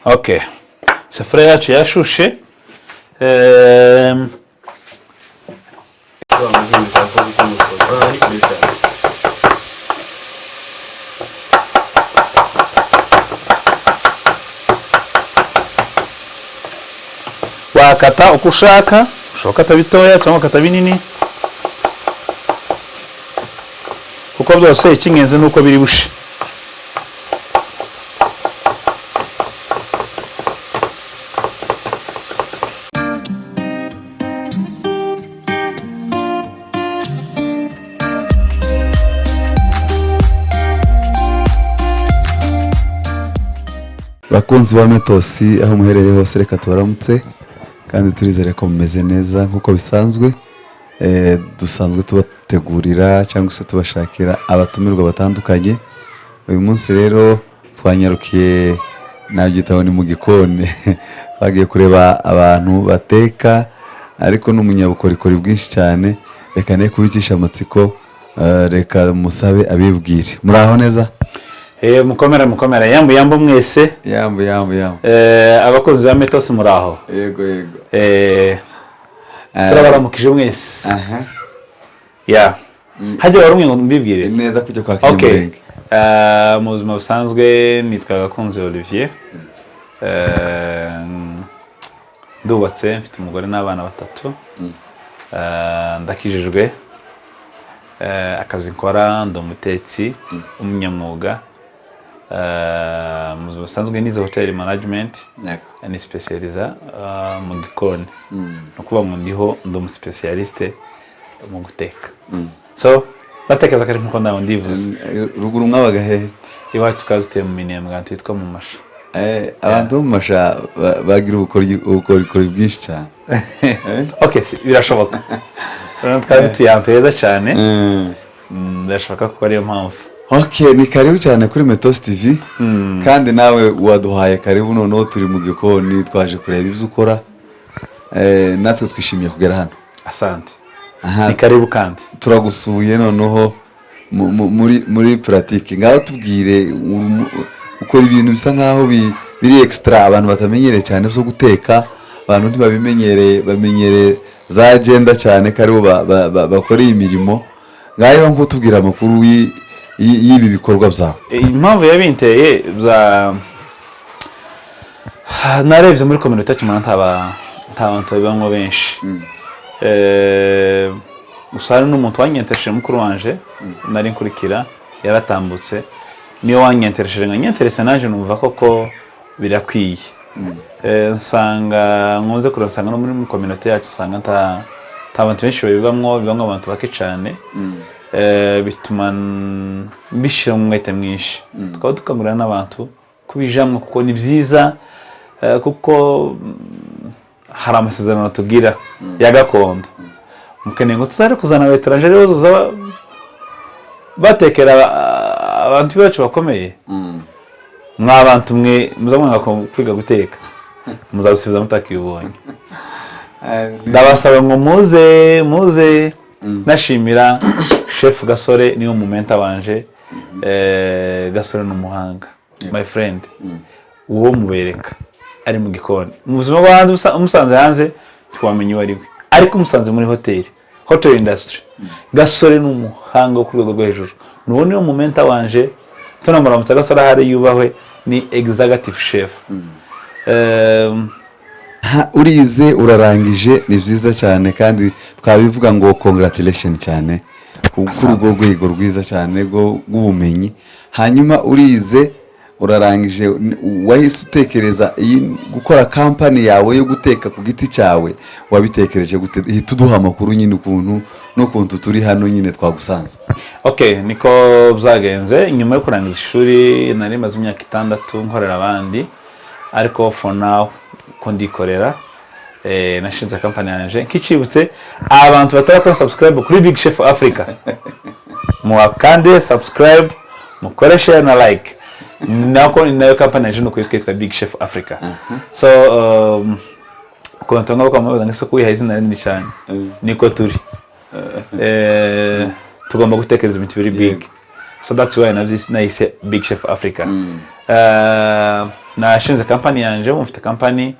Okay, isafuriya yacu yashushe. Ni kure cyane. Wakata uko ushaka, ushobora gukata bitoya cyangwa ukata binini, kuko byose icy'ingenzi ni uko biri bushe. Bakunzi ba Metosi, aho muherereye hose, reka tubaramutse kandi turizere ko mumeze neza nk'uko bisanzwe. Dusanzwe tubategurira cyangwa se tubashakira abatumirwa batandukanye. Uyu munsi rero twanyarukiye, nabyitaho ni mu gikoni, bagiye kureba abantu bateka, ariko n'umunyabukorikori bwinshi cyane. Reka ne kubicisha amatsiko, reka musabe abibwire. Muraho neza? Mukomere, mukomere, yambu yambu mwese. Yambu yambu yambu. Abakozi ba Metosi, muraho? Yego yego. Turabaramukije mwese. Aha. Ya, hajya wari umwe ngo mbibwire. Neza kujya kwa Okay. Kinyamurenge. Mu buzima busanzwe nitwa Gakunzi Olivier. Ndubatse, mfite umugore n'abana batatu. Ndakijijwe. Akazi nkora, ndi umutetsi w'umunyamwuga. Mu buzima busanzwe nize hotel management, Yego. ni specializa mu gikoni, ni ukuvuga ngo ndiho ndi umuspecialiste mu guteka. So batekereza ko ari nkuko nawe ndivuze. Ruguru mwabaga hehe? Iwacu tukaba dutuye mu Minembwe, ahantu hitwa mu Masha. Abantu bo mu Masha bagira ubukorikori bwinshi cyane. Okay, birashoboka. Urabona twari dutuye ahantu heza cyane. Birashoboka ko ariyo mpamvu. Okay, ni karibu cyane kuri Metos TV, kandi nawe waduhaye karibu. Noneho turi mu gikoni, twaje kureba ibyo ukora. Natwe twishimiye kugera hano. Asante. Aha. Ni karibu kandi. Turagusuye noneho muri pratique. Ngaho tubwire, ukora ibintu bisa nkaho biri extra, abantu batamenyereye cyane byo guteka. Abantu ntibabimenyereye, bamenyereye za agenda cyane ko aribo bakora iyi mirimo. Ngaho nko tubwira amakuru y'ibi bikorwa byawe. Impamvu yabinteye bya, narebye muri communauté kimana nta bantu babibamo benshi. Gusa hari n'umuntu wanyenteresheje, mukuru wanje nari nkurikira yaratambutse, niyo wanyenteresheje nka nyenterese, naje numva koko birakwiye. Nsanga nkunze kureba, nsanga no muri communauté yacu usanga nta bantu benshi babibamwo, bibamwo abantu bake cyane. Bituma mbishyira mu mwete mwinshi, tukaba dukangurira n'abantu kubijamwo kuko ni byiza, kuko hari amasezerano tugira ya gakondo. Mukeneye ngo tuzare kuzana abetaranje rero bazoza batekera abantu bacu bakomeye. Mwa bantu mwe muza mwanga kwiga guteka, muzabisubiza mutakibonye. Ndabasaba ngo muze, muze. Nashimira chef Gasore, niwe mumentor wanje. Gasore ni umuhanga, my friend. Uwo mubereka ari mu gikoni, mu buzima bwo hanze umusanze hanze ntiwamenya uwo ari we, ariko umusanze muri hoteli, hotel industry, Gasore ni umuhanga wo ku rwego rwo hejuru. Nuwo niwe mumentor wanje. Tunamuramutsa Gasore ahari, yubahwe, ni executive chef. Ha, urize urarangije, ni byiza cyane, kandi twabivuga ngo congratulation cyane kuri urwo rwego rwiza cyane rw'ubumenyi. Hanyuma urize urarangije, wahise utekereza iyi gukora kampani yawe yo guteka ku giti cyawe, wabitekereje gute? Hita uduha amakuru nyine ukuntu n'ukuntu turi hano nyine twagusanze. Okay, niko byagenze. Nyuma yo kurangiza ishuri nari maze imyaka 6 nkorera abandi, ariko for now ko ndikorera. Nashinze kampani yanje. Nkicibutse abantu batarakora subscribe kuri Big Chef Africa, muwakande subscribe, mukore share na like. Nako ni nayo kampani yanje, nuko yitwa Big Chef Africa. So ukuntu ngo ngo kuyiha izina rinini cyane, niko turi. Tugomba gutekereza ibintu biri big, so that's why navyise nahise Big Chef Africa. Nashinze kampani yanje, mufite kampani,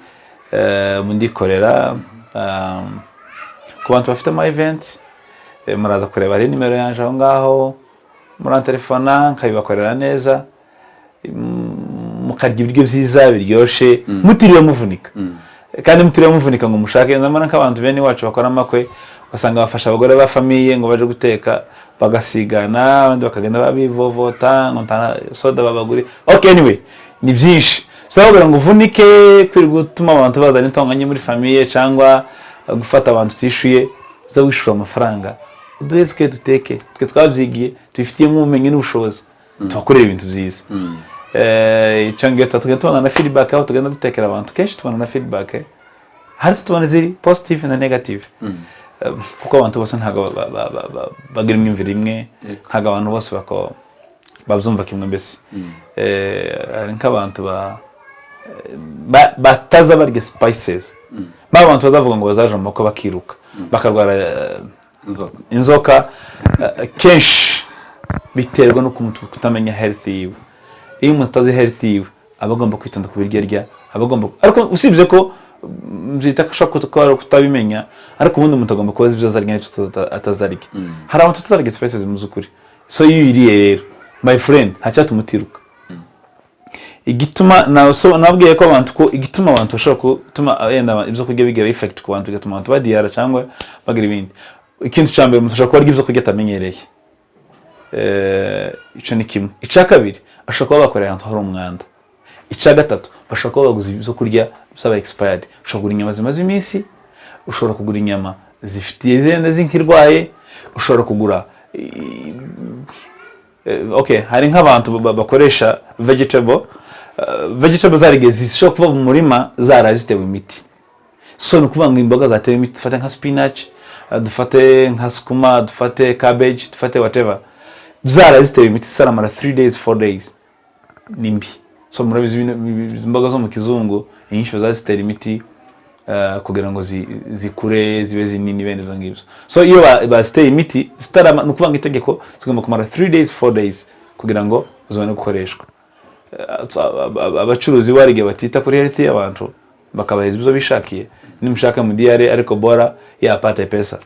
ndikorera. Ku bantu bafite ama event, muraza kureba hari nimero yanje aho ngaho, murantelefona nkabibakorera neza, mukarya ibiryo byiza biryoshe mutiriwe muvunika, kandi mutiriwe muvunika ngo mushake. Ndabona nk'abantu bene iwacu bakora amakwe, ugasanga bafasha abagore ba famille ngo baje guteka, bagasigana, abandi bakagenda babivovota ngo nta soda babagure. Okay, anyway, ni byinshi. So kugira ngo uvunike kwirirwa gutuma abantu bazana intonganya muri famille cyangwa gufata abantu utishyuye, uza wishyura amafaranga uduhe twe duteke, twe twabyigiye, tubifitiyemo ubumenyi n'ubushobozi, tubakorera ibintu byiza. Icyo ngicyo tugenda tubona na feedback aho tugenda dutekera abantu kenshi, tubona na feedback, hari tubona ziri positive na negative. Kuko abantu bose ntabwo bagira imyumvire imwe, ntabwo abantu bose babyumva kimwe mbese. Hari nk'abantu bataza barya spices, ba bantu bazavuga ngo bazaje mu makwe bakiruka bakarwara Inzoka. Inzoka. Kenshi biterwa no kutamenya health yiwe. Iyo umuntu atazi health yiwe, aba agomba kwitonda ku biryo arya, aba agomba, ariko usibye ko byita ko ashobora kuba ari ukutabimenya, ariko ubundi umuntu agomba kuba azi ibyo azarya n'ibyo atazarya. Hari abantu tutazarya spices mu by'ukuri. So iyo uyiriye rero, my friend, nta cyatuma utiruka. Igituma nabwiye ko abantu, ko igituma abantu bashobora gutuma yenda ibyo kurya bigira effect ku bantu, bigatuma abantu badiyara cyangwa bagira ibindi, ikintu cya mbere, umuntu ashobora kuba arya ibyo kurya atamenyereye. Icyo ni kimwe. Icya kabiri, bashobora kuba bakorera ahantu hari umwanda. Icya gatatu, bashobora kuba baguze ibyo kurya byaba expired. Ushobora kugura inyama zimaze iminsi, ushobora kugura inyama zifitiye zenda z'inkirwaye, ushobora kugura okay, hari nk'abantu bakoresha vegetable zarigeze zishobora kuva mu murima zaraye zitewe imiti. So ni ukuvuga ngo imboga zatewe imiti, dufate nka spinach, dufate nka sukuma, dufate cabbage, dufate whatever, zaraye zitewe imiti zaramara 3 days, 4 days, ni mbi. So murabizi, izi imboga zo mu kizungu inyinshi bazazitera imiti kugira ngo zikure zibe zinini, bene izo ngibyo. So iyo baziteye imiti zitarama, ni ukuvuga ngo itegeko zigomba kumara 3 days, 4 days kugira ngo zibone gukoreshwa. Abacuruzi bari igihe batita kuri health y'abantu, bakabaheza ibyo bishakiye, nimushaka mu diare ariko bora yapate pesa.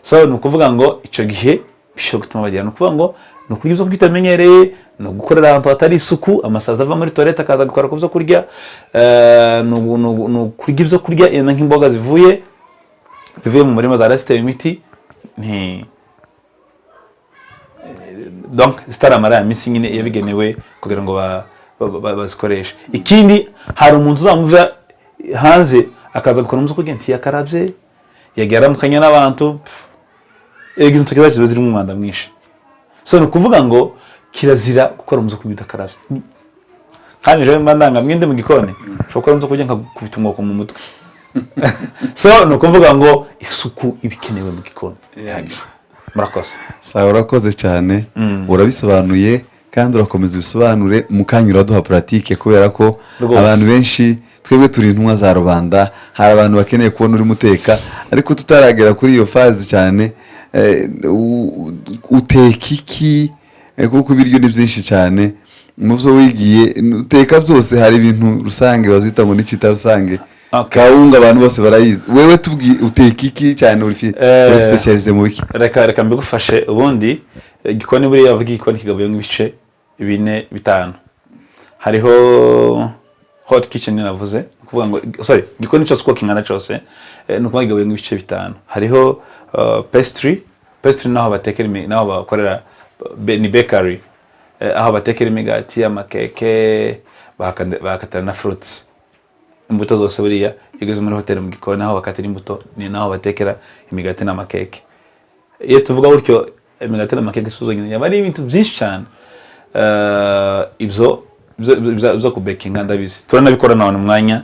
So ni ukuvuga ngo icyo gihe bishobora gutuma bagira, ni ukuvuga ngo ni ukurya ibyo kurya utamenyereye, ni ugukorera ahantu hatari isuku, amasazi ava muri toilette akaza gukora ku byo kurya, ni ukurya ibyo kurya yenda nk'imboga zivuye mu murima zarazitewe imiti, nti donc zitaramara ya minsi nyine yabigenewe kugira ngo bazikoreshe. Ikindi, hari umuntu uzamuva hanze akaza gukora mu kurya ntiyakarabye, yagiye aramukanya n'abantu, pff, erega izo ntoki zacu ziba zirimo umwanda mwinshi. So ni ukuvuga ngo kirazira gukora mu kurya udakarabye. Kandi rero mba ndanga mwinde mu gikoni, ushobora gukora mu kurya nkagukubita umwoko mu mutwe. So ni ukuvuga ngo isuku iba ikenewe mu gikoni ihagije. Murakoze. Sawa, urakoze cyane, urabisobanuye kandi urakomeza ubisobanure. Mu kanya uraduha pratique, kubera ko abantu benshi, twebwe turi intumwa za rubanda, hari abantu bakeneye kubona urimo uteka. Ariko tutaragera kuri iyo phase cyane, uteka iki? Kuko ibiryo ni byinshi cyane mu byo wigiye uteka byose. Hari ibintu rusange bazita ngo n'ikita rusange. Kawunga abantu bose barayizi. Wewe tubwi uteka iki cyane? Uri uri spécialisé mu biki? Reka mbigufashe. Ubundi igikoni, buriya bavuga igikoni kigabuyemo ibice bine, bitanu. Hariho hot kitchen navuze, ni ukuvuga ngo, sorry, igikoni cyose uko kingana cyose, ni ukuvuga kigabuyemo ibice bitanu. Hariho pastry. Pastry naho batekera naho bakorera ni bakery, aho batekera imigati, amakeke, bakatira na fruits, imbuto zose. Buriya iyo ugeze muri hoteli, mu gikoni aho bakatira imbuto ni naho batekera imigati n'amakeke. Iyo tuvuga gutyo, imigati n'amakeke si zonyine, yaba ari ibintu byinshi cyane. Ibyo kubekinga ndabizi, turanabikora nawe umwanya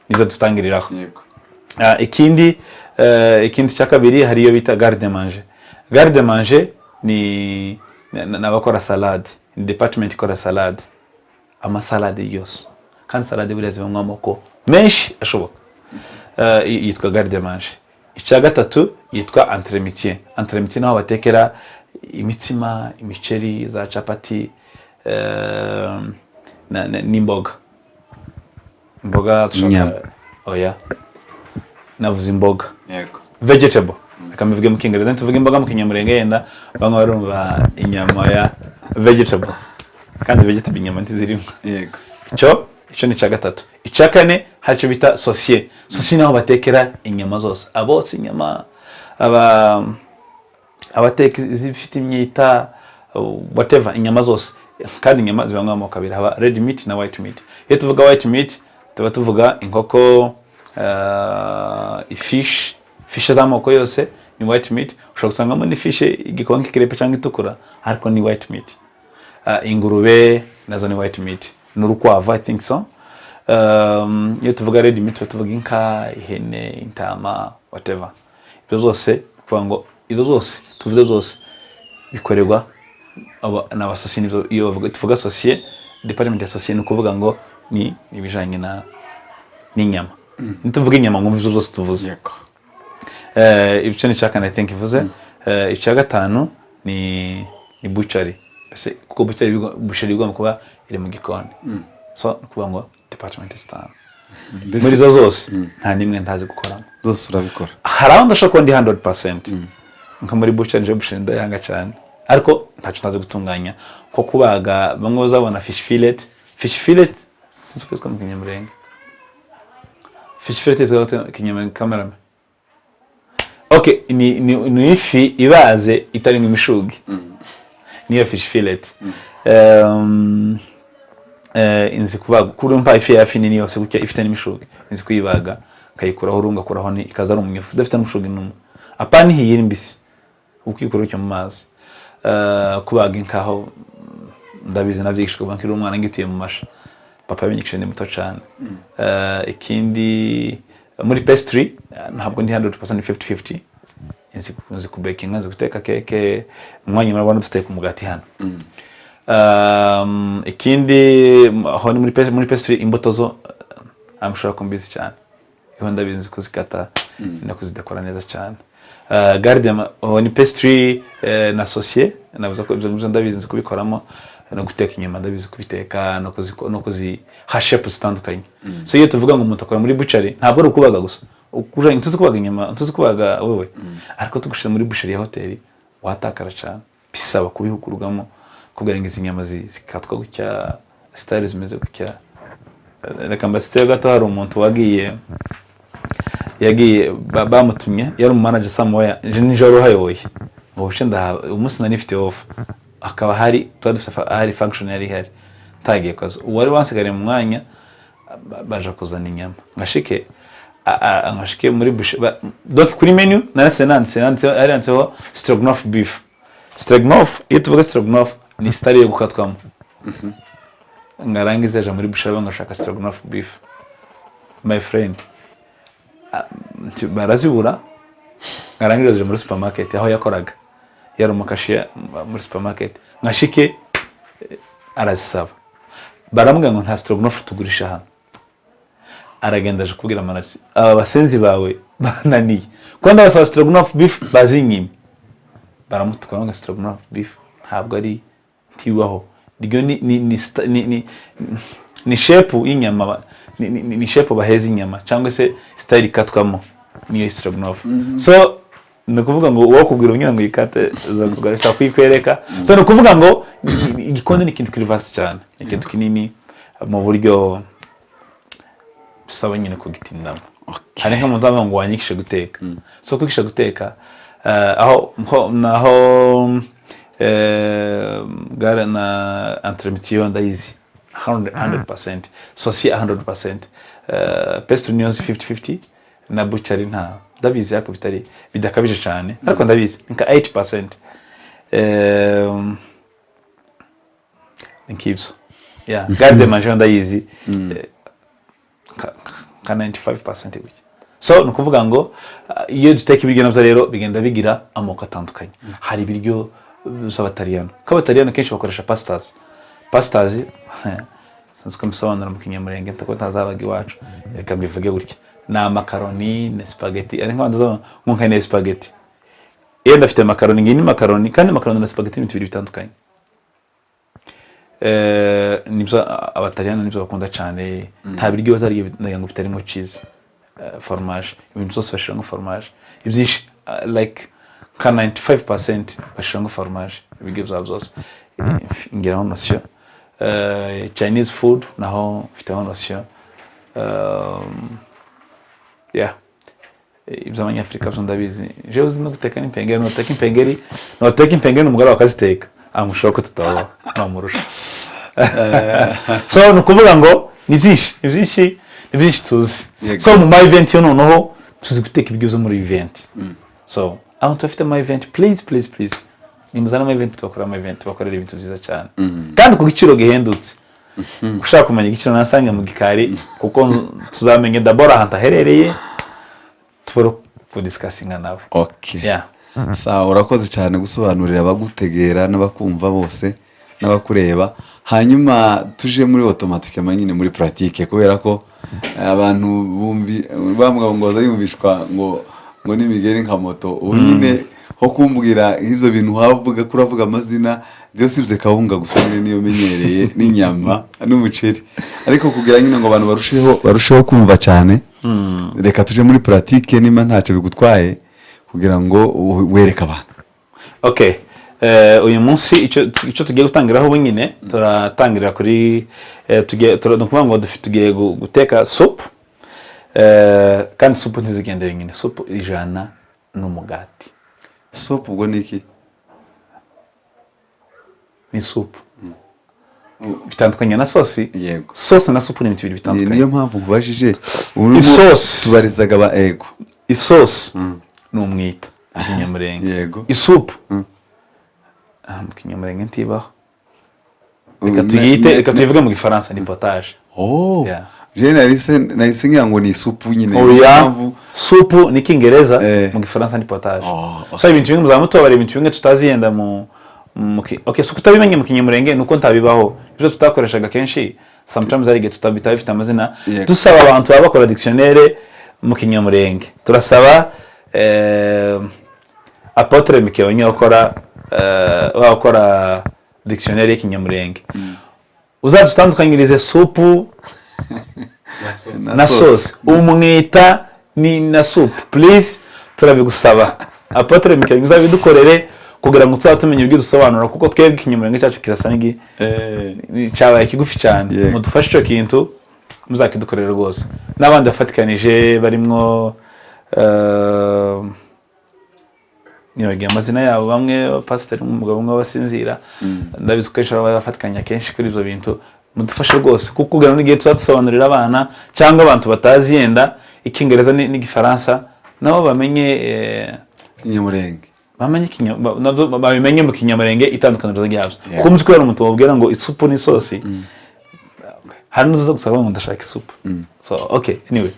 nizo dutangiriraho. Ikindi cya kabiri, hari iyo bita garde manger. Garde manger ni abakora salade, ni department ikora salade, amasalade yose. Kandi salade buriya zibamo amoko menshi ashoboka. Yitwa garde manger. Icya gatatu yitwa entremetier. Entremetier naho batekera imitsima, imiceri, za capati, n'imboga. Imboga dushaka. Inyama. Oya, navuze imboga. Yego. Vegetable, reka mbivuge mu Kingereza. Ntituvuge imboga mu Kinyamurenge, yenda bamwe barumva inyama ya vegetable, kandi vegetable inyama ntizirimo. Icyo ni icya gatatu. Icya kane, hari icyo bita saucier. Saucier ni aho batekera inyama zose, abotsa inyama, abateka izifite imyita, whatever, inyama zose. Kandi inyama zibamo amoko abiri: haba red meat na white meat. Iyo tuvuga white meat, tuba tuvuga inkoko, ifish, fish z'amoko yose ni white meat. Ushobora gusangamo n'ifish igikonke kirepe cyangwa itukura, ariko ni white meat. Ingurube nazo ni white meat, n'urukwavu, I think so. Iyo tuvuga red meat, tuba tuvuga inka, ihene, intama, whatever. Ibyo zose, kuvuga ngo ibyo zose tuvuze zose bikorerwa ni abasaucier. Nibyo, iyo tuvuga saucier, department ya saucier, ni ukuvuga ngo ni ibijanye na n'inyama. Nituvuga inyama, mwumva ibyo byose tuvuze. Ibice ni icya kane, I think ivuze. Icya gatanu ni butchery. Mbese kuko butchery igomba kuba iri mu gikoni. So ni ukuvuga ngo department zitanu. Mbese Muri izo zose nta n'imwe ntazi gukoramo. Zose urabikora? Hari aho ndashobora kuba ndi 100%, nka muri butchery. Nje butchery ndayanga cyane, ariko ntacyo ntazi gutunganya, nko kubaga. Bamwe bazabona fish fillet. Fish fillet sinzi uko yitwa mu Kinyamurenge. Fish fillet yitwa gute mu Kinyamurenge, cameraman? Okay, ni ifi ibaze itarimo imishugi, niyo fish fillet. Inzi kubaga kuri mpa ifi ya fi nini yose gutya ifite n'imishugi, inzi kuyibaga, nkayikuraho urunga, akuraho ni ikaza ari umunyefu idafite n'umushugi n'umwe, apana ihiye, iri mbisi, ukikura gutya mu mazi. Kubaga inkaho ndabizi, nabyigishijwe kuva nkiri umwana, ngituye mu masha. Papa yabinyigishije ndi muto cyane. Ikindi muri pastry, ntabwo ndi 100%, 50-50. Nzi kubekinga, nzi guteka keke. Mu mwanya murabona duteka umugati hano. Ikindi aho ni muri pastry. Imbuto zo, amushobora kumbizi cyane, iho ndabizi, nzi kuzikata no kuzidekora neza cyane. Garde aho ni pastry, na saucier navuze ko ibyo ngibyo ndabizi, nzi kubikoramo, no guteka inyama ndabizi kubiteka, no kuziha shape zitandukanye. So iyo tuvuga ngo umuntu akora muri butchery, ntabwo ari ukubaga gusa. Ukuja ntuzi kubaga inyama, ntuzi kubaga wewe, ariko tugushize muri butchery ya hoteli watakara cyane. Bisaba kubihugurwamo, kugira ngo izi nyama zikatwa gutya, style zimeze gutya. Reka mbasiteyo gato. Hari umuntu wagiye, yagiye bamutumye, yari umumanager somewhere, nje nijoro uhayoboye ngo buce ndaha. Umunsi nari nifite off, hakaba hari twari dufite hari function yari ihari, ntagiye kazi. Uwari wansigariye mu mwanya, baje kuzana inyama, ngashike ngashike muri boucher, donc kuri menu nanditse hari handitseho stroganoff beef. Stroganoff, iyo tuvuga stroganoff, ni style yo gukatwamo. Ngarangiza aja muri boucher, ngashaka stroganoff beef, my friend, barazibura. Ngarangiza aja muri supermarket aho yakoraga, yari umukashiya muri supermarket, ngashike arazisaba, baramubwira ngo nta stroganoff tugurisha hano. Aragenda aje kubwira manager: "Aba basenzi bawe bananiye kuko ndabasaba stroganoff beef, bazinyime." Baramutuka ngo stroganoff beef ntabwo ari, ntibaho. Iryo ni shape y'inyama, ni shape baheza inyama cyangwa se style ikatwamo, niyo stroganoff. So ni ukuvuga ngo uwo kubwira unyura ngo uyikate, uzakugara bisaba kuyikwereka. So ni ukuvuga ngo igikoni ni ikintu kiri vaste cyane, ni ikintu kinini mu buryo bisaba nyine kugitindamo. Hari nk'umuntu uzavuga ngo wanyigishe guteka. So kwigisha guteka, aho naho gare na entremetier ndayizi 100%, saucier 100%, pastry niyo nzi 50-50, na butchery nta ndabizi, ariko bitari bidakabije cyane, ariko ndabizi nka 8%. Ni nk'ibyo. Yeah, garde manger ndayizi nka 95% gutya. So ni ukuvuga ngo iyo duteka ibiryo nabyo rero bigenda bigira amoko atandukanye. Hari ibiryo z'Abataliyano, kuko Abataliyano kenshi bakoresha pastas. Pastas sinzi ko mbisobanura mu Kinyamurenge, kuko ntazabaga iwacu. Reka mbivuge gutya: ni amakaroni, ni spaghetti. Ari nk'abantu bazavuga ngo nkeneye spaghetti, iyo ndafite makaroni, ngiyi ni makaroni. Kandi makaroni na spaghetti ni ibintu bibiri bitandukanye. Nibyo Abataliyani nibyo bakunda cyane. Nta biryo bazarya ngo bitarimo cheese, fromage, ibintu byose bashiramo fromage ibyinshi, like nka 95% bashiramo fromage ibiryo byabo byose. Ngiraho notion. Chinese food naho mfiteho notion. Yeah, iby'Abanyafurika byo ndabizi. Jewe uzi no guteka n'impengeri, noteka impengeri, noteka impengeri n'umugore bakaziteka, amushobora ko tutabaho namurusha. So ni ukuvuga ngo ni byinshi, ni byinshi, ni byinshi tuzi. So mu ma event yo noneho tuzi guteka ibiryo byo muri event. So aho tubafite ama event, please, please, please, nimuzane ama event, tubakora ama event, tubakorera ibintu byiza cyane kandi ku giciro gihendutse. Ushaka kumenya igiciro nasange mu gikari, kuko tuzamenye d'abord ahantu aherereye, tubone kudiscussinga nawe. Yeah. Sawa, urakoze cyane gusobanurira abagutegera n'abakumva bose n'abakureba. Hanyuma tuje muri automatique nyine, muri pratique, kubera ko abantu bumvi bambwa ngo baza yumvishwa ngo n'imigeri nka moto. Ubu nyine ho kumbwira nk'ibyo bintu wavuga ko uravuga amazina byose, usibye kawunga gusa nyine niyo menyereye, n'inyama n'umuceri, ariko kugira nyine ngo abantu barusheho kumva cyane, reka tuje muri pratique niba ntacyo bigutwaye, kugira ngo wereke abantu. Okay. Uyu munsi icyo tugiye gutangiraho ubu nyine, turatangira kuri ni ukuvuga ngo tugiye guteka supu. Kandi supu ntizigende yonyine, supu ijana n'umugati. Supu ubwo ni iki? Ni supu bitandukanye na sosi. Sosi na supu ni ibintu bibiri bitandukanye. Niyo mpamvu nkubajije. Urimo Isosi. tubarizaga aba ego. Isosi ni umwita mu Kinyamurenge. Isupu, mu Kinyamurenge ntibaho. Reka tuyite, reka tuyivuge mu Gifaransa, ni potage. Oh. Yeah. Je nahise ngira ngo ni isupu nyine. Oya. Niyo mpamvu. Supu ni Icyongereza, mu Gifaransa ni potage. Oh. So ibintu bimwe muzaba mutubara, ibintu bimwe tutazi yenda okay, so kutabimenye mu Kinyamurenge nuko ntabibaho, ibyo tutakoreshaga kenshi sometimes hari igihe tutabita bifite amazina. Dusaba abantu baba bakora dictionnaire mu Kinyamurenge, turasaba Apôtre Mikeonye ukora, wakora dictionnaire y'Ikinyamurenge, uzadutandukanyirize supu na sosi, umwita ni na supu. Please, turabigusaba, Apôtre Mikeonye, uzabidukorere kugira ngo tuzaba tumenya ibyo dusobanura, kuko twebwe Ikinyamurenge cyacu kirasa cyabaye kigufi cyane. Mudufashe icyo kintu, muzakidukorere rwose, n'abandi bafatikanije barimwo, nibagiwe amazina yabo, bamwe pasiteri n'umugabo umwe basinzira, ndabizi ko kenshi baba bafatikanya kenshi kuri ibyo bintu. Mudufashe rwose, kuko kugira ngo n'igihe tuzadusobanurira abana cyangwa abantu batazi yenda Icyongereza n'Igifaransa, nabo bamenye Inyamurenge. Bamenye nabyo babimenye mu Kinyamurenge itandukaniro ryabyo. Kuko uzi ko hari umuntu wabwira ngo isupu n'isosi, hari n'uza gusaba ngo ndashaka isupu. So okay, anyway,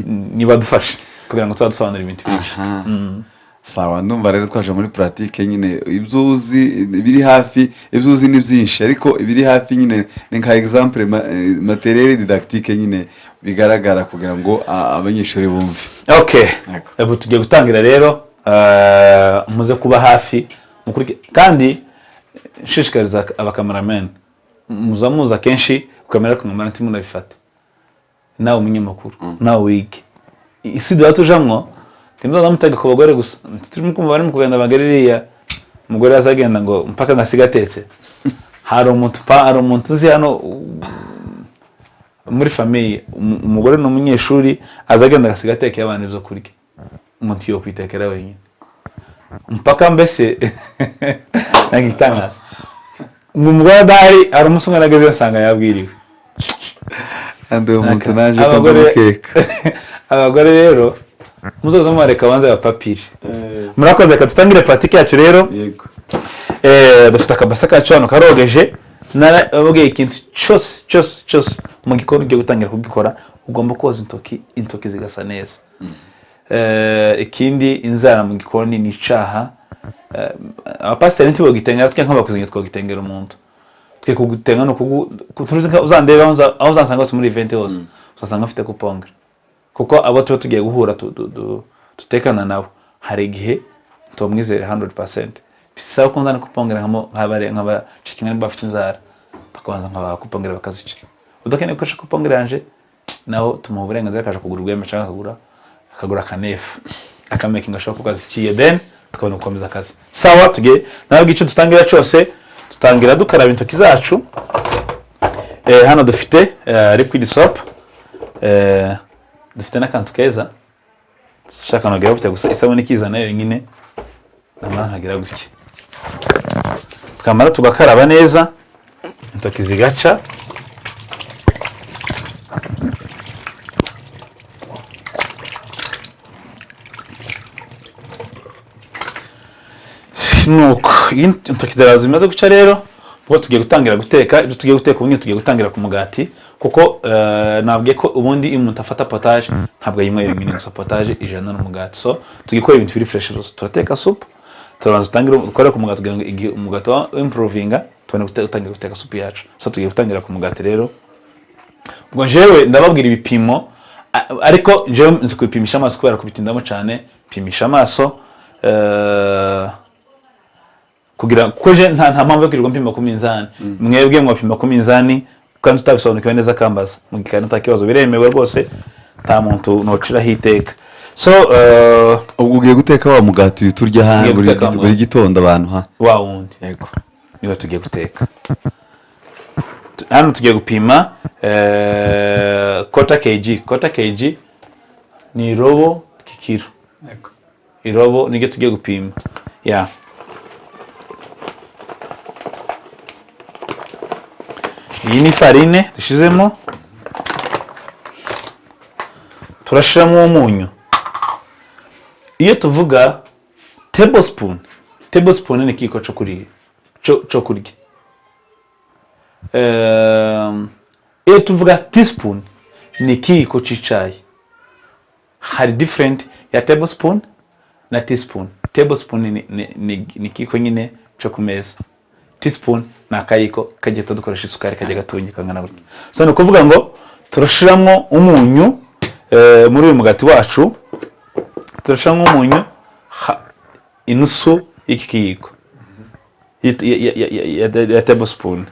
nibadufashe kugira ngo tuzadusobanurire ibintu byinshi. Aha. Sawa, ndumva rero twaje muri pratique nyine. Ibyo uzi ibiri hafi, ibyo uzi ni byinshi, ariko ibiri hafi nyine ni nka exemple, matériel didactique nyine bigaragara kugira ngo abanyeshuri bumve. Okay. Yego. Ubu tugiye gutangira rero, muze kuba hafi kandi nshishikariza abakameramani, muza muza kenshi ukamera kumara ntimunabifate. Nawe umunyamakuru, nawe wige isi duha tujamwo, ntimuzaza mutega ku bagore gusa. Turimo kumva barimo kugenda bagari iriya umugore azagenda ngo mpaka ngasiga atetse. Hari umuntu hari umuntu uzi hano muri famille, umugore ni umunyeshuri, azagenda agasiga atekeye abana ibyo kurya. Umuntu yo kwitekera wenyine mpaka mbese ntabwo igitangaza ngo umugore adahari, hari umunsi umwe nageze nsanga yabwiriwe. Kandi uwo muntu naje ko Abagore, ndamukeka. abagore rero muzoza mubareka banze bapapire. Murakoze, reka dutangire pratique yacu rero. Yego. Dufite akabasa kacu hano karogeje. Narababwiye, ikintu cyose cyose cyose mu gikoni ugiye gutangira kugikora, ugomba koza intoki, intoki zigasa neza. Ikindi, inzara mu gikoni ni icaha. Abapasiteri ntibogitengera, twe nk'abakuzinyi twogitengera umuntu. Twe kugutenga ni ukugu uzandeba aho uzansanga hose muri event hose, uzasanga mfite coupe-ongles, kuko abo tuba tugiye guhura tutekana nabo, hari igihe tumwizere 100%, bisaba ko nzana coupe-ongles nk'abacika niba bafite inzara. Bakabanza nkabaha coupe-ongle bakazica. Udakeneye gukoresha coupe-ongle yanje naho tumuha uburenganzira, akaja kugura urwembe cyangwa akagura akanefu, akamakinga sure ko aziciye, then tukabona gukomeza akazi. Sawa, tugiye nabwo. Icyo dutangira cyose, dutangira dukaraba intoki zacu. Hano dufite liquid soap, dufite n'akantu keza shaka nogera gutya gusa, isabune ikizana yonyine. Namara nkagira gutya, twamara tugakaraba neza, intoki zigaca. Nuko iyo intoki zawe zimaze guca rero, ubwo tugiye gutangira guteka. Ibyo tugiye guteka ubundi, tugiye gutangira ku mugati, kuko nabwiye ko ubundi iyo umuntu afata potage ntabwo ayinywa yonyine gusa, potage ijana n'umugati. So tugiye gukora ibintu biri fresh rwose. Turateka soup, turabanza dutangire dukore ku mugati kugira ngo igihe umugati wa improvinga tubone gutangira guteka soup yacu. So tugiye gutangira ku mugati rero. Ubwo jewe ndababwira ibipimo, ariko jewe nzi kubipimisha amaso kubera kubitindamo cyane. Pimisha amaso kugira kuko je nta mpamvu yo kwirirwa mpima ku minzani. Mwebwe mwapima ku minzani, kandi utabisobanukiwe neza akambaza mu gikari, nta kibazo, biremewe rwose, nta muntu nociraho iteka. So Ubwo ugiye guteka wa mugati turya ha Ngiye buri guteka wa buri gitondo abantu ha? Wa wundi. Yego. Niwe tugiye guteka. Hano tugiye gupima quarter kg. Quarter kg ni irobo k'ikiro. Yego. Irobo niryo tugiye gupima ya. Iyi ni farine dushizemo, turashiramo umunyu. Iyo tuvuga tablespoon, tablespoon ni ikiyiko cyo kurya, cyo kurya. Iyo tuvuga teaspoon ni ikiyiko cy'icayi. Hari different ya tablespoon na teaspoon. Tablespoon ni ikiyiko nyine cyo ku meza, teaspoon ni akayiko kagenda dukoresha isukari, kajya gatungi kangana gutya. So ni ukuvuga ngo turashiramo umunyu muri uyu mugati wacu. Turashiramo umunyu inusu y'iki kiyiko ya tablespoon.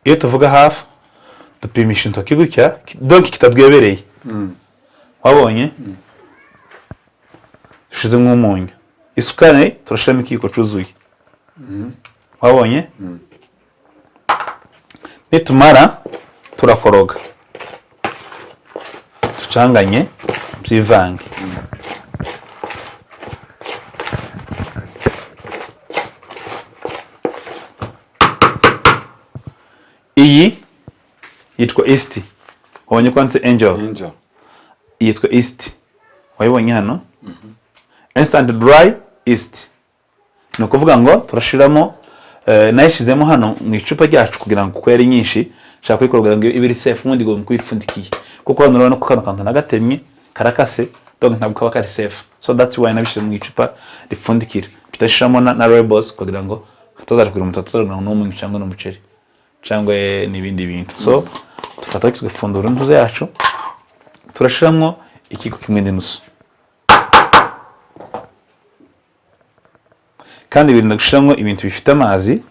Iyo tuvuga hafi, dupimisha intoki gutya, donc kitatwebereye. Wabonye dushizemo umunyu. Isukari turashiramo ikiyiko cyuzuye, wabonye. Nitumara turakoroga, ducanganye, byivange. Iyi yitwa yeast, wabonye ko handitse Angel. Angel. Yitwa yeast, wayibonye hano, instant dry yeast. Ni ukuvuga ngo turashiramo, nayishizemo hano mu icupa ryacu kugira ngo, kuko yari nyinshi, nshaka kuyikora kugira ngo ibe iri safe. Ubundi igomba kuba ipfundikiye, kuko hano urabona ko kano kantu nagatemye karakase, donc ntabwo kaba kari safe. So that's why nabishyize mu icupa ripfundikira, tutashiramo na labels kugira ngo hatazaja kugira umuntu atazagira ngo n'umunyu cyangwa n'umuceri cyangwa n'ibindi bintu. So dufata tugapfundura intuzo yacu, turashiramo ikiko kimwe n'inusu, kandi birinda gushiramo ibintu bifite amazi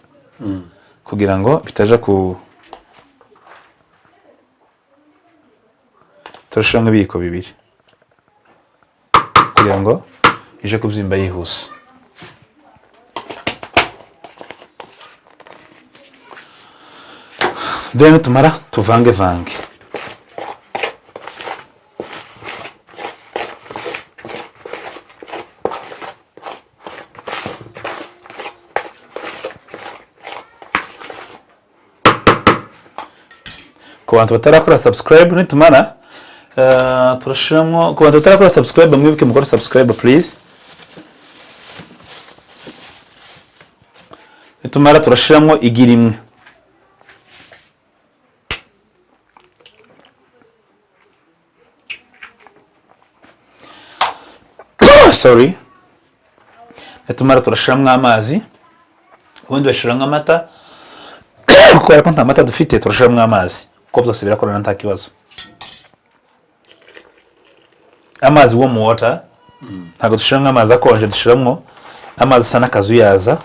kugira ngo bitaja ku. Turashiramo ibiyiko bibiri kugira ngo ije kubyimba yihuse. Then tumara tuvange vange. Ku bantu batarakora subscribe, nitumara turashiramo. Ku bantu batarakora subscribe, mwibuke mukore subscribe please. Nitumara turashiramo igi rimwe. Sorry. Nitumara turashiramo amazi. Ubundi bashiramo amata, kubera ko nta mata dufite turashiramo amazi, kuko byose birakorana nta kibazo. Amazi warm water, ntabwo dushiramo amazi akonje, dushiramo amazi asa n'akazuyaza.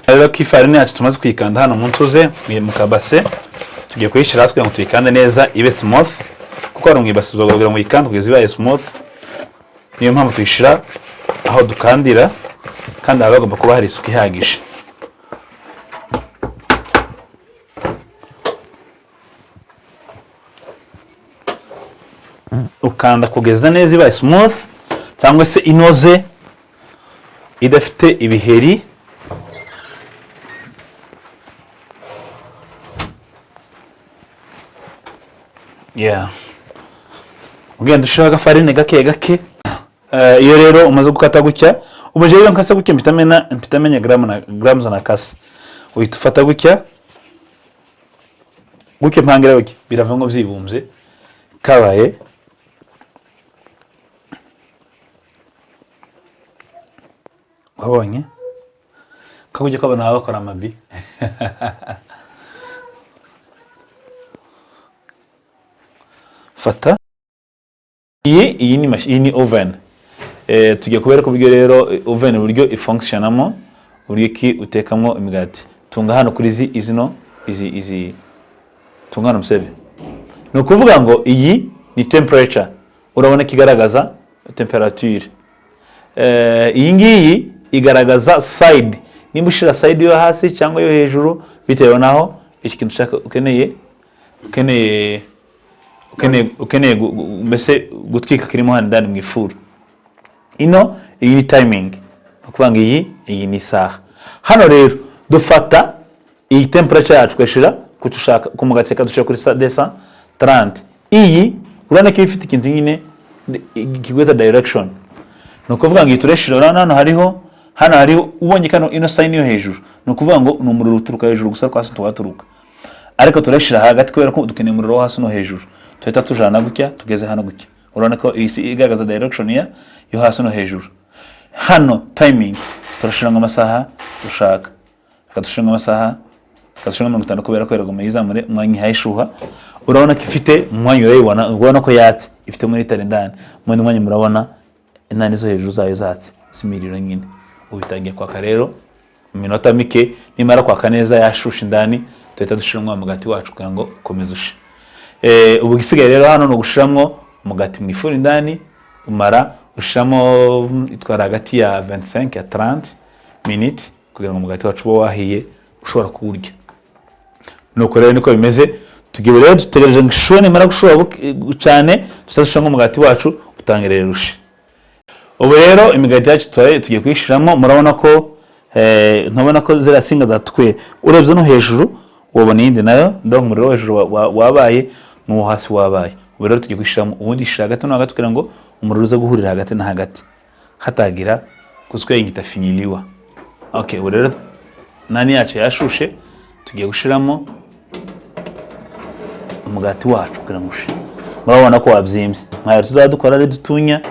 Rero ko ifarini yacu tumaze kuyikanda hano mu ntuze mu kabase, tugiye kuyishyira hasi kugira ngo tuyikande neza ibe smooth, kuko hari mu ibase kugira ngo uyikande kugeza ibaye smooth. Niyo mpamvu tuyishyira aho dukandira, kandi haba hagomba kuba hari isuku ihagije. Ukanda kugeza neza ibaye smooth cyangwa se inoze, idafite ibiheri. Yeah. Ugenda ushiraho agafarine gake gake. Iyo rero umaze gukata gutya, ubu jewe iyo nkase gutya mpita menya gramu na grams nakase. Uhita ufata gutya gutya, mpangira gutya, birava ngo byibumbye kabaye. Wabonye kakujya kabona baba bakora amabi. Fata iyi ni oven. Tugiye kubereka uburyo rero oven uburyo ifunctionamo, uburyo ki utekamo imigati. Tunga hano kuri izi izino izi izi tunga hano museve. Ni ukuvuga ngo iyi ni temperature, urabona ko igaragaza temperature. Iyi ngiyi igaragaza side, nimba ushira side yo hasi cyangwa yo hejuru, bitewe naho iki kintu ushaka ukeneye mbese gutwika kirimo hano indani mu ifuru. Ino iyi ni timing, ni ukuvuga ngo iyi ni isaha. Hano rero dufata iyi temperature yacu tugashyira ku cyo ushaka ku mugati, reka dushyira kuri 230. Iyi urabona ko iba ifite ikintu nyine kiguhita direction, ni ukuvuga ngo iyi tureshira. Urabona hano hariho ubonye kano ino sign yo hejuru, ni ukuvuga ngo ni umuriro uturuka hejuru gusa, hasi ntiwaturuka, ariko tureshira hagati kubera ko dukeneye umuriro wo hasi no hejuru. Tuhita tujana gutya tugeze hano gutya, urabona ko iyi si igaragaza direction ya yo hasi no hejuru. Hano timing turashira amasaha dushaka, reka dushire amasaha, reka dushire 50 kubera ko iraguma yizamure umwanya ihaye ishuha. Urabona ko ifite umwanya, urayibona, urabona ko yatse, ifite muri itari indani mu wundi mwanya, murabona indani zo hejuru zayo zatse zimiriro nyine. Ubu itangiye kwaka rero, mu minota mike nimara kwaka neza yashusha indani, tuhita dushiramo wa mugati wacu kugira ngo ukomeze ushe. Ubu igisigaye rero hano ni ugushiramo umugati mu ifuru indani, umara ushiramo, itwara hagati ya 25 ya 30 minutes kugira ngo umugati wacu ube wahiye ushobora kuwurya. Nuko rero niko bimeze. Tugiye rero, dutegereje ngo ishuhe, nimara gushuha cyane tutazishiramo umugati wacu, utange rero ushe. Ubu rero imigati yacu tugiye kuyishiramo. Murabona ko ntubona ko ziriya singa zatukuye, urebye no hejuru wabona iyindi nayo, donc umuriro wo hejuru wabaye n'uwo hasi wabaye. Ubu rero tugiye kuyishiramo, ubundi ishira hagati no hagati kugira ngo umuriro uze guhurira hagati na hagati, hatagira kuswengita finyiliwa. Okay, ubu rero nani yacu yashushe, tugiye gushiramo umugati wacu kugira ngo ushe. Murabona ko wabyimbye, nkayo tuzajya dukora ari dutunya,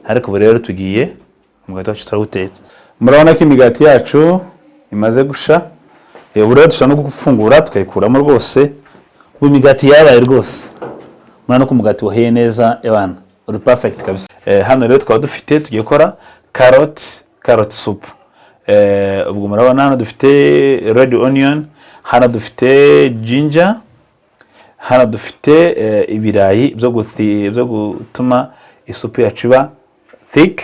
ariko ubu rero tugiye umugati wacu turawutetse. Murabona ko imigati yacu imaze gusha. Ubu rero dushobora no gufungura tukayikuramo rwose. Ubu imigati yabaye rwose, murabona ko umugati wahiye neza, ebana uri perfect kabisa. Hano rero tukaba dufite, tugiye gukora carrot soup. Ubwo murabona hano dufite red onion, hano dufite ginger, hano dufite ibirayi byo gutuma isupu yacu iba thick.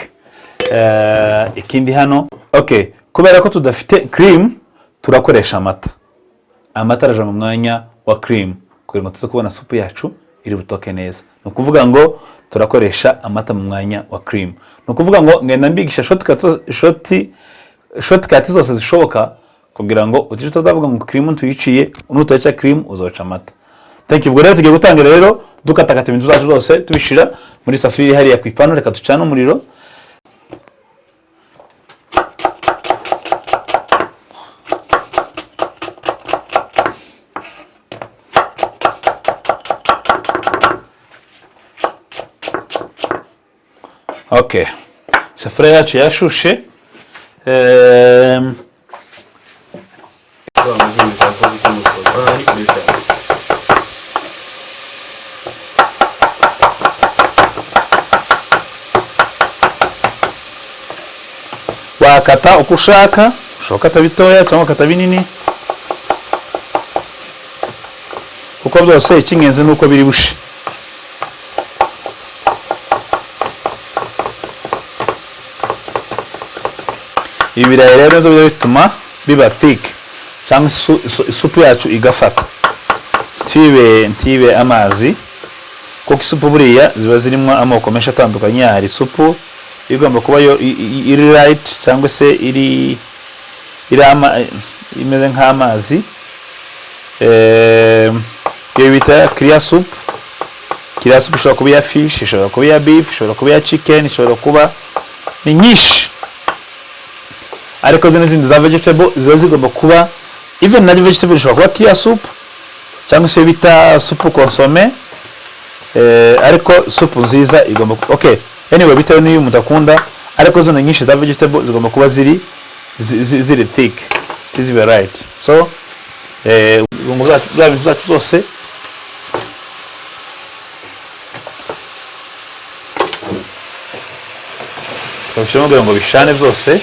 Ikindi hano, okay, kubera ko tudafite cream turakoresha amata. Amata araja mu mwanya wa cream kugira ngo tuze kubona supu yacu iri butoke neza. Ni ukuvuga ngo turakoresha amata mu mwanya wa cream. Ni ukuvuga ngo ngenda mbigisha shortcut zose zishoboka kugira ngo utije utazavuga ngo cream tuyiciye, nutayica cream uzoca amata. Thank you. Ubwo rero tugiye gutangira rero dukatakata ibintu zacu zose tubishira muri safuriya hariya ku ipanu. Reka ducane umuriro. Okay, isafuriya yacu yashushe. Ari kure cyane. Wakata uko ushaka. Ushobora gukata bitoya cyangwa ugakata binini, kuko byose icy'ingenzi ni uko biri bushe. Ibi birayi rero nibyo bijya bituma biba thick cyangwa isupu yacu igafata, ntibe amazi, kuko isupu buriya ziba zirimo amoko menshi atandukanye. Hari isupu igomba kuba yo iri light cyangwa se iri imeze nk'amazi, iyo bita clear soup. Clear soup ishobora kuba iya fish, ishobora kuba iya beef, ishobora kuba iya chicken, ishobora kuba ni nyinshi. Ariko zino zindi za vegetable ziba zigomba kuba, even na vegetable ishobora kuba clear soup cyangwa se bita soup consommé, ariko soup nziza igomba okay, anyway, bitewe n'iyo umuntu akunda. Ariko zino nyinshi za vegetable zigomba kuba ziri thick, zibe right. So ibirungo byacu, bya bintu byacu byose tukabishyiramo kugira ngo bishane byose.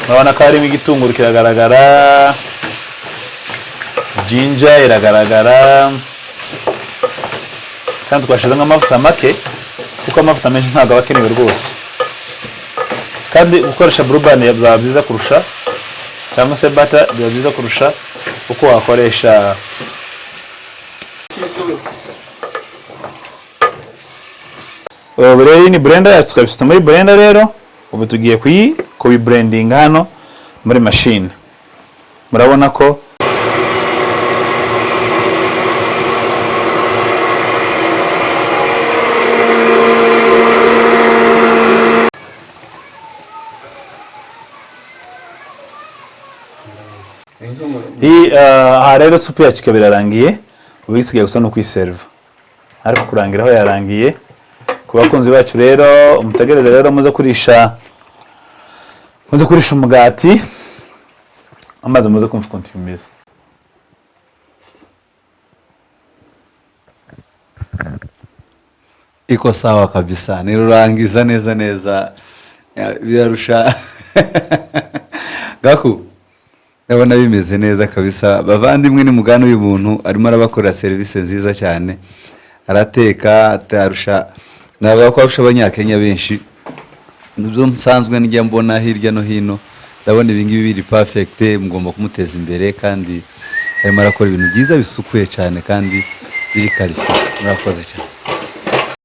Urabona ko harimo igitunguru kiragaragara, ginger iragaragara, kandi twashyizemo amavuta make kuko amavuta menshi ntabwo aba akenewe rwose. Kandi gukoresha Blue Band byaba byiza kurusha, cyangwa se butter byaba byiza kurusha uko wakoresha. Ubu rero iyi ni blender yacu, tukabisuka muri blender. Rero ubu tugiye kubiblendinga hano muri machine. Murabona ko iyi aha rero supu yacu ikaba irarangiye. Ubu isigaye gusa no kuyiseriva, ariko kurangira aho yarangiye. Ku bakunzi bacu rero, mutegereze rero muze kurisha umugati amazi, muze kumva ukuntu bimeze. Iko sawa kabisa, nirurangiza neza neza. Ya, birarusha gaku. Ndabona bimeze neza kabisa. Bavandimwe, ni mugana uyu muntu, arimo arabakorera serivisi nziza cyane, arateka, arusha, navuga ko arusha Abanyakenya benshi. Nibyo nsanzwe njya mbona hirya no hino. Ndabona ibi ngibi biri perfect. Mugomba kumuteza imbere, kandi arimo arakora ibintu byiza bisukuye cyane kandi biri qualité. Murakoze cyane.